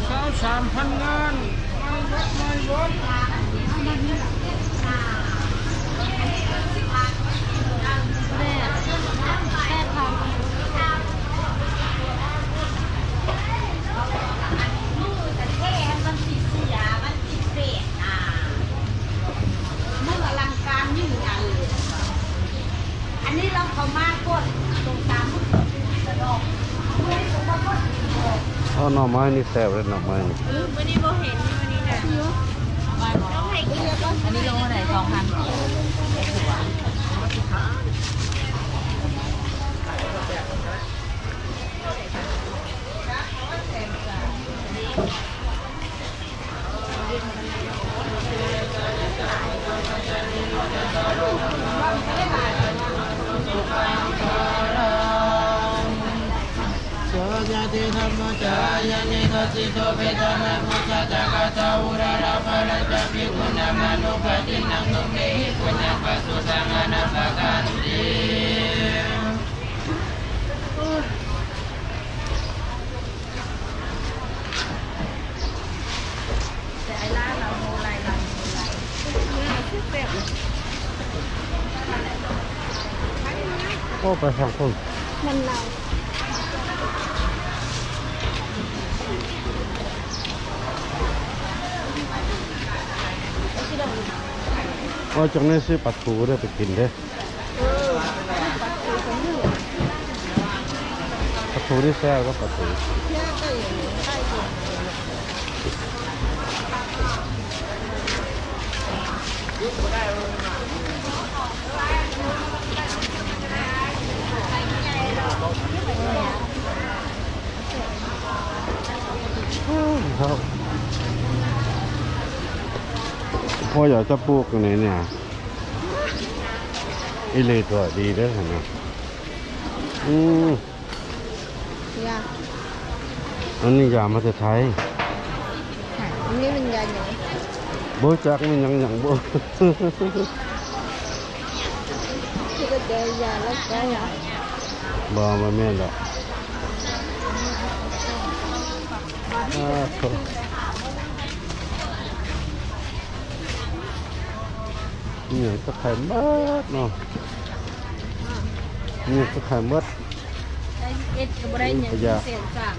ຊາວສາມພັນງານ ໃໝ່ເບິດ ໃໝ່ເບິດ. ເອົາໜໍ່ໄມ້ນີ້ແຊບເດ້ ໜໍ່ໄມ້ນີ້. ເອີ ມື້ນີ້ບໍ່ເຫັນ ມື້ນີ້ນະ ຕ້ອງໃຫ້ກິນ. ອັນນີ້ໂລເທົ່າໃດ? ສອງພັນ. ໂອ້ ໄປທາງພຸ້ນ ມັນເນົ່າ. ເອົາຈັກໜ້ອຍຊື້ປາທູເດີ ໄປກິນເດີ. ປາທູນີ້ແຊບ ກັບປາທູ. ພໍ່ຢາກຈະປູກຢູ່ໃນນີ້ ອີ່ຫຼີຕົວະ ດີເດີຫັ້ນນະ. ອືມ ຢາ ອັນນີ້ຢາມາແຕ່ໄທ. ອັນນີ້ແມ່ນຢາຫຍັງ? ບໍ່ຈັກແມ່ນຫຍັງຫຍັງບໍ່. ຄືວ່າແຕ່ຢາລັກສາ ບໍ່ ບໍ່ແມ່ນດອກ. ອາ ໂທ້ ອີ່ຫຍັງກະຂາຍໝົດເນາະ ອີ່ຫຍັງກະຂາຍໝົດ. ໄດ້ເອັດກະບໍ່ໄດ້ຫຍັງ ແສນສາມ.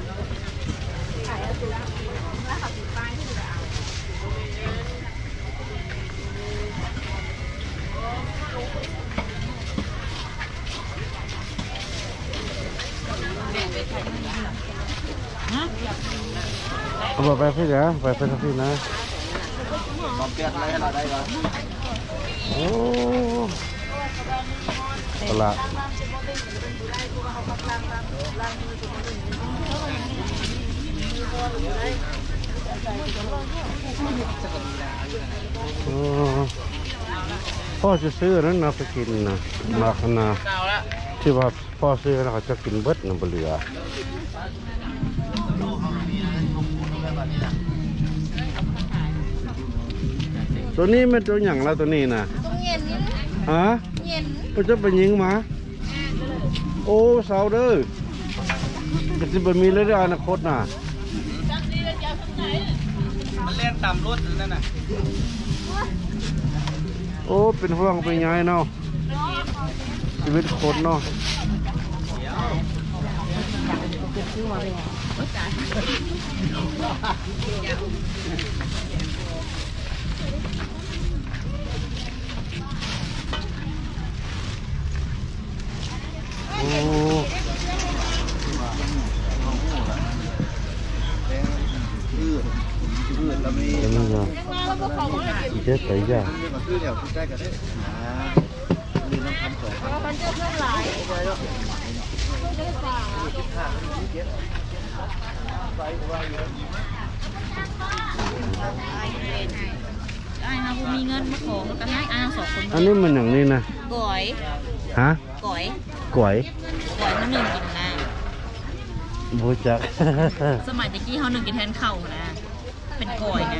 ເອົາ ບໍ່ໄປພີ້ນະ ໄປ ໄປທາງພີ້ນະ. ໂອ້ ຕະຫຼາດ. ໂອ້ ພໍ່ຊິຊື້ອັນນັ້ນນະ ໄປກິນນະ ໝາກຫັ້ນນະ ທີ່ວ່າພໍ່ຊື້ແລ້ວເຂົາຈະກິນເບິດນະ ບໍ່ເຫຼືອ. ໂຕນີ້ແມ່ນໂຕຫຍັງລະ ໂຕນີ້ນະ? ໂຕເຢັນ. ຮະ? ເຢັນ. ເພິ່ນຈະໄປຍິງມາ? ໂອ້ ເຊົາເດີ ກະຊິບໍ່ມີເລີຍເດີ ອະນາຄົດນະ. ມັນແລ່ນຕາມລົດນັ້ນນະ. ໂອ້ ເປັນຫ່ວງເປັນໃຍເນາະ ຊີວິດຄົນເນາະ. ໂອ້ ເຈົ້າໄປຢ່າງ ອ້າຍເຮົາບໍ່ມີເງິນມາຂໍ ເຮົາກໍໃຫ້ອ້າຍເຮົາສອງຄົນ. ອັນນີ້ມັນຫຍັງນີ້ນະ? ກອຍ. ຮະ? ກອຍ ກວຍ ກອຍເຮົາໜຶ້ງກິນນະ. ບໍ່ຮູ້ຈັກ. ສະໄໝແຕ່ກີ້ເຮົາໜຶ້ງກິນແທນເຂົ້ານະ ເປັນກອຍນະ.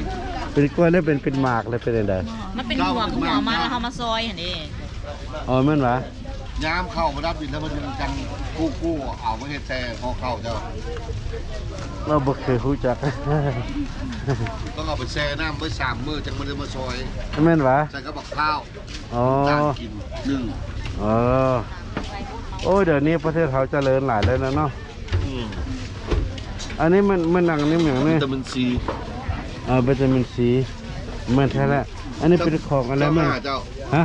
ເປັນກວຍແລ້ວເປັນ ເປັນໝາກແລ້ວເປັນຈັ່ງໃດ? ມັນເປັນຫົວ ຄືຫົວມັນ ແລ້ວເຮົາມາຊອຍຫັ້ນເດ້. ອໍ ແມ່ນຫວາ? ຍາມເຂົ້າມາດັບດິນແລ້ວ ມັນຈັ່ງກູ້ໆ ເອົາມາເຮັດແຊ່ຫໍ່ເຂົ້າເຈົ້າ. ເຮົາບໍ່ເຄີຍຮູ້ຈັກ. ຕ້ອງເອົາໄປແຊ່ນ້ຳໄວ້ສາມມື້ ຈັ່ງມາ ມາຊອຍ. ແມ່ນຫວາ? ໃສ່ກັບບັກພ້າວ. ອໍ ຕາມກິນໜຶ່ງ. ອໍ ໂອ້ຍ ດຽວນີ້ປະເທດເຮົາຈະເລີນຫຼາຍແລ້ວນະເນາະ. ອືມ ອັນນີ້ມັນ ມັນຫຍັງນີ້ ຫຍັງນີ້? ວິຕາມິນຊີ. ເອີ ວິຕາມິນຊີ ແມ່ນແທ້ແຫຼະ. ອັນນີ້ເປັນຂອງອັນໃດ? ເຈົ້າ ແມ່ນ ເຈົ້າ. ຮະ?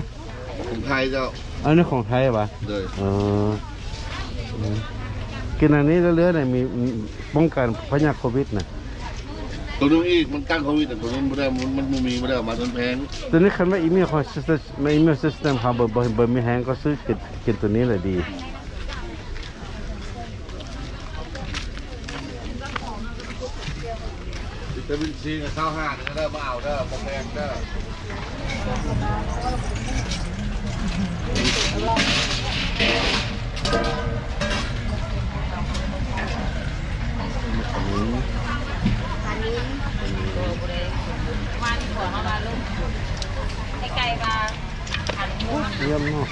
ຂອງໄທເຈົ້າ. ອັນນີ້ຂອງໄທຫວາ? ໂດຍ. ເອີ ອືມ ກິນອັນນີ້ເລື້ອຍໆ ນີ້ ມີ ປ້ອງກັນພະຍາດໂຄວິດນະ. ໂຕໜຶ່ງອີກ ມັນຕ້ານໂຄວິດນະ. ໂຕນີ້ບໍ່ໄດ້ ມັນ ມັນບໍ່ມີ ບໍ່ໄດ້ເອົາມາ ມັນແພງ. ໂຕນີ້ຄັນວ່າ immune system ເຮົາບໍ່ ບໍ່ ບໍ່ມີແຮງ ກໍຊື້ກິນ ກິນໂຕນີ້ແຫຼະດີ. ວິຕາມິນຊີກໍຊາວຫ້າເດີ ມາເອົາເດີ ບໍ່ແພງເດີ. ປານິນ ປານິນ ວານນີ້ ຂອງເຮົາວ່າລົງ ໃກ້ໆວ່າ ໂອ້ ເຢ້ຽມເນາະ.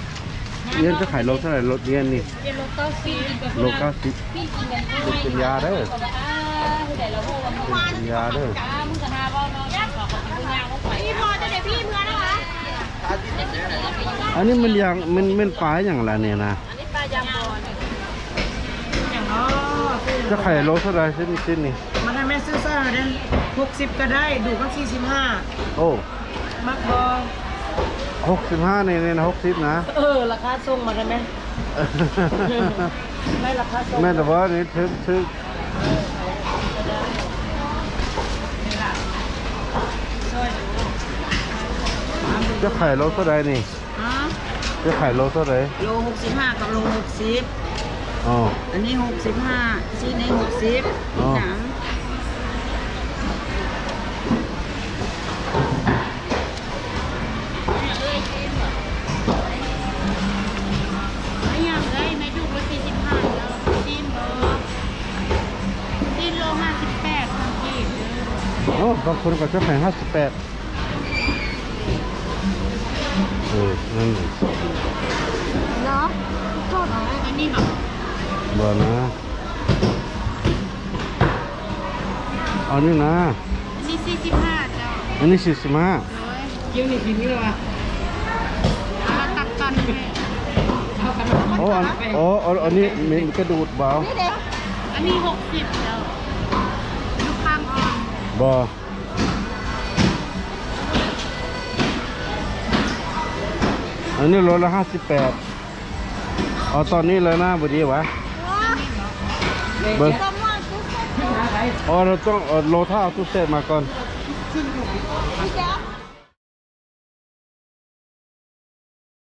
ເຢັນຈະຂາຍໂລເທົ່າໃດ? ໂລເຢັນນີ້ ໂລເກົ້າສິບ. ໂລເກົ້າສິບ. ລູກກິນຢາເດີ ລູກກິນຢາເດີ. ອັນນີ້ມັນຢາງ ມັນ ແມ່ນປາຫຍັງລະນີ້ນະ? ຈະຂາຍໂລເທົ່າໃດ? ຊີ້ນ ຊີ້ນນີ້ ມາໄດ້ແມ່ ຊື້ຊ່ອຍເຮົາເດ້. ຫົກສິບກໍໄດ້ ດູກມັນສີ່ສິບຫ້າ. ໂອ້ ມັກບໍ່? ຫົກສິບຫ້ານີ້ ນີ້ນະ ຫົກສິບນະ. ເອີ ລາຄາສົ່ງມາໄດ້ແມ່. ໄດ້ລາຄາສົ່ງ. ແມ່ນແຕ່ວ່ານີ້ຖືກ ຖືກ. ຈະຂາຍໂລເທົ່າໃດນີ້? ຮະ? ຈະຂາຍໂລເທົ່າໃດ? ໂລຫົກສິບຫ້າກັບໂລຫົກສິບ. ອໍ ອັນນີ້ຫົກສິບຫ້າ ຊີ້ນນີ້ຫົກສິບ. ອໍ ຫຍັງ? ອີຫຍັງເອີຍ? ແມ່ດຸກລະສີ່ສິບຫ້າ ຊີ້ນບໍ່? ຊີ້ນໂລຫ້າສິບແປດພັນກີບ. ໂອ້ ບາງຄົນກໍຈະໃຫ້ຫ້າສິບແປດ. ເອີ ນັ້ນແຫຼະເນາະ. ໂທດເນາະ ອັນນີ້ເນາະ. ບໍ່ນະ ອັນນີ້ນະ. ອັນນີ້ສີ່ສິບຫ້າເຈົ້າ. ອັນນີ້ສີ່ສິບຫ້າ. ໂດຍ. ກິນນີ້ກິນນີ້ລະວະ? ເອົາມາຕັກກັນແມ່. ໂອ້ ອັນ ໂອ້ ອັນນີ້ມີກະດູດບໍ່? ອັນນີ້ຫົກສິບເຈົ້າ. ລູກຄ້າງອ່ອນ. ບໍ່. ອັນນີ້ໂລລະຫ້າສິບແປດ. ເອົາຕອນນີ້ເລີຍນະ ບໍ່ດີຫວາ? ເບິ່ງ ເອົາ ເຮົາຕ້ອງເອົາໂລ ຖ້າເອົາຕູ້ເຊບມາກ່ອນ.